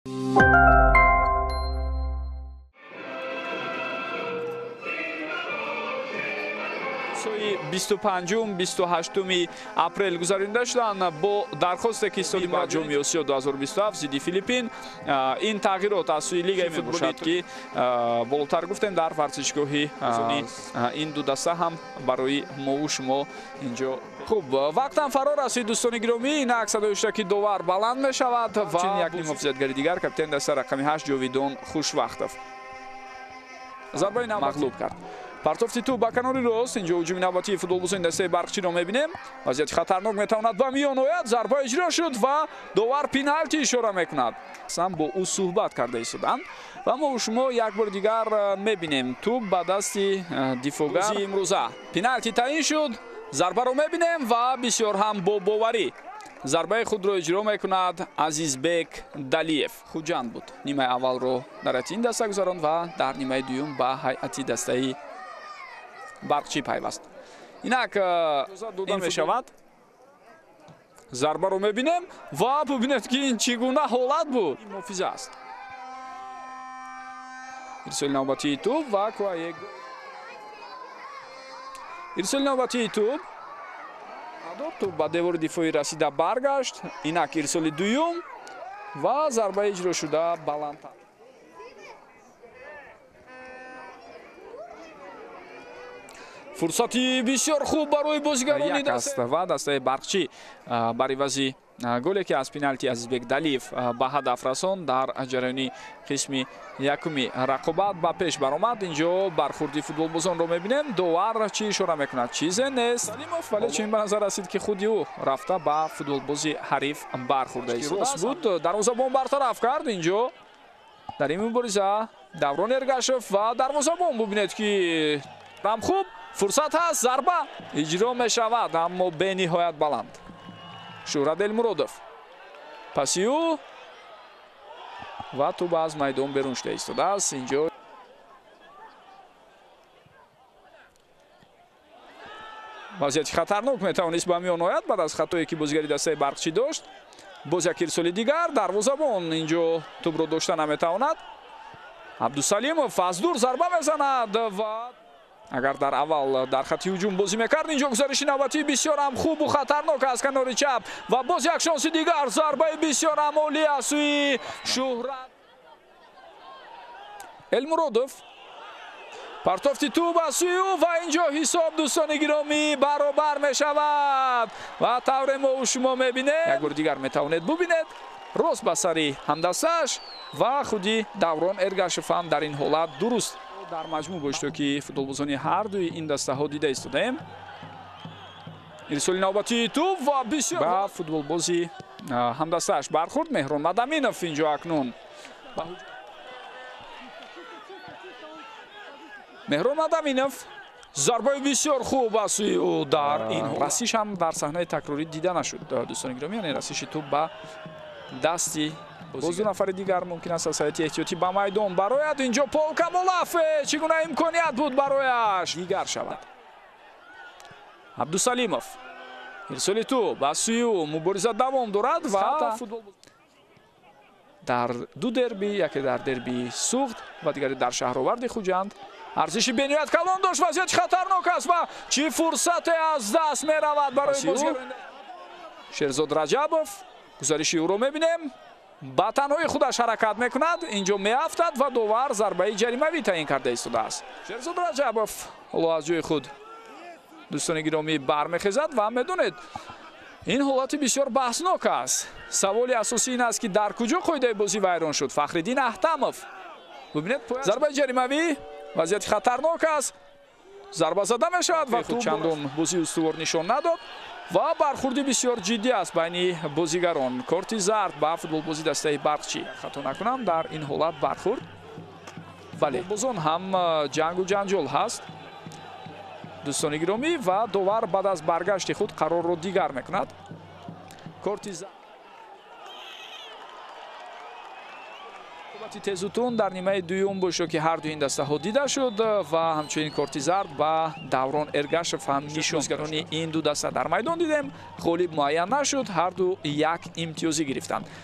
Сои 25-ум, 28 апрел гузаронида шуданд бо дархосте ки соли ба Ҷоми Осиё 2027 зидди Филиппин. Ин тағйирот аз сӯи лигаи футболӣ, ки болотар гуфтем, дар варзишгоҳи ин ду даста ҳам барои мову шумо инҷо. Хуб, вақтам фаро расид, дӯстони гиромӣ. Инак садои ки довар баланд мешавад ва як муҳофизатгари дигар, капитани даста рақами 8 Ҷовидон Хушвақтов зарбаи мағлуб кард. Партофти тӯб ба канори рост. Инҷо ҳуҷуми навбатии футболбозони дастаи Барқчиро мебинем. Вазъияти хатарнок метавонад ба миён ояд. Зарба иҷро шуд ва довар пеналти ишора мекунад. Сам бо ӯ суҳбат карда истоданд ва мо шумо як бори дигар мебинем. Тӯб ба дасти дифоъгари имрӯза. Пеналти таъин шуд. Зарбаро мебинем ва бисёр ҳам бо боварӣ зарбаи худро иҷро мекунад Азизбек Далиев. Хуҷанд буд. Нимаи аввалро дар ҳайати ин даста гузаронд ва дар нимаи дуюм ба ҳайати дастаи Барқчӣ пайваст. Инак дода мешавад. Зарбаро мебинем ва бубинед, ки ин чӣ гуна ҳолат буд. Муҳофиза аст. Ирсоли навбатии тӯб ва Куаек. Ирсоли навбатии тӯб. Тӯб ба девори дифоӣ расида баргашт. Инак ирсоли дуюм ва зарбаи иҷро шуда баландтар. Фурсати бисёр хуб барои бозигарони аст ва дастаи Барқчӣ бар ивази голе, ки аз пеналти Азизбек Далиев ба ҳадаф расон, дар ҷараёни қисми якуми рақобат ба пеш баромад. Инҷо бархурди футболбозонро мебинем. Довар чӣ ишора мекунад? Чизе нест. Салимов, вале чунин ба назар расид, ки худи ӯ рафта ба футболбози ҳариф бархурда истодааст. Буд, дарвозабон бартараф кард. Инҷо дар ин мубориза Даврон Эргашев ва дарвозабон, бубинед, ки ҳам хуб фурсат ҳаст, зарба иҷро мешавад, аммо бениҳоят баланд. Шӯҳрат Элмуродов паси ӯ ва тӯб аз майдон берун шуда истодааст. Инҷо вазъияти хатарнок метавонист ба миён ояд баъд аз хатое, ки бозигари дастаи Барқчӣ дошт. Боз як ирсоли дигар, дарвозабон инҷо тӯбро дошта наметавонад. Абдусалимов аз дур зарба мезанад ва агар дар аввал дар хати ҳуҷум бозӣ мекард, инҷо гузариши навбатии бисёр ҳам хубу хатарнок аз канори чап ва боз як шонси дигар, зарбаи бисёр ҳам олӣ аз сӯи Шӯҳрат Элмуродов. Партофти тӯб аз сӯи ӯ ва инҷо ҳисоб, дӯстони гиромӣ, баробар мешавад ва тавре мо шумо мебинем, як бори дигар метавонед бубинед, рост ба сари ҳамдастааш ва худи Даврон Эргашев ҳам дар ин ҳолат дуруст. Дар маҷмӯъ бо иштироки футболбозони ҳар дуи ин дастаҳо дида истодаем. Ирсоли навбатии тӯб ва бисёр ба футболбози ҳамдастааш бархурд. Меҳрон Мадаминов инҷо акнун. Меҳрон Мадаминов, зарбаи бисёр хуб аз сӯи ӯ дар ин расиш ҳам дар саҳнаи такрорӣ дида нашуд, дӯстони гиромӣ, яъне расиши тӯб ба дасти боз ду нафари дигар мумкин аст аз ҳайати эҳтиётӣ ба майдон барояд. Инҷо Пол Камолаф, чӣ гуна имконият буд барояш дигар шавад. Абдусалимов, ирсоли тӯб аз сӯи ӯ, мубориза давом дорад ва дар ду дерби, яке дар дерби Суғд ва дигаре дар шаҳроварди Хуҷанд, арзиши бениҳоят калон дошт. Вазъияти хатарнок аст ва чӣ фурсате аз даст меравад барои бозигарон. Шерзод Раҷабов, гузариши ӯро мебинем, ба танҳои худаш ҳаракат мекунад, инҷо меафтад ва довар зарбаи ҷаримавӣ таъин карда истодааст. Шерзод Раҷабов ҳоло аз ҷои худ, дӯстони гиромӣ, бармехезад ва медонед, ин ҳолати бисёр баҳснок аст. Саволи асосӣ ин аст, ки дар куҷо қоидаи бозӣ вайрон шуд. Фахриддин Аҳтамов, бубинед, зарбаи ҷаримавӣ, вазъияти хатарнок аст, зарба зада мешавад ва худ чандон бозии устувор нишон надод ва бархурди бисёр ҷиддӣ аст байни бозигарон. Корти зард ба футболбози дастаи Барқчӣ. Хато накунам, дар ин ҳолат бархурд, бале, бозон ҳам ҷангу ҷанҷол ҳаст, дӯстони гиромӣ, ва довар баъд аз баргашти худ қарорро дигар мекунад. Корти зард. Тезутун дар нимаи дуюм бо иштироки ҳар дуи ин дастаҳо дида шуд ва ҳамчунин корти зард ба Даврон Эргашев ҳам нишон. Ин ду даста дар майдон дидем, ғолиб муайян нашуд, ҳар ду як имтиёзӣ гирифтанд.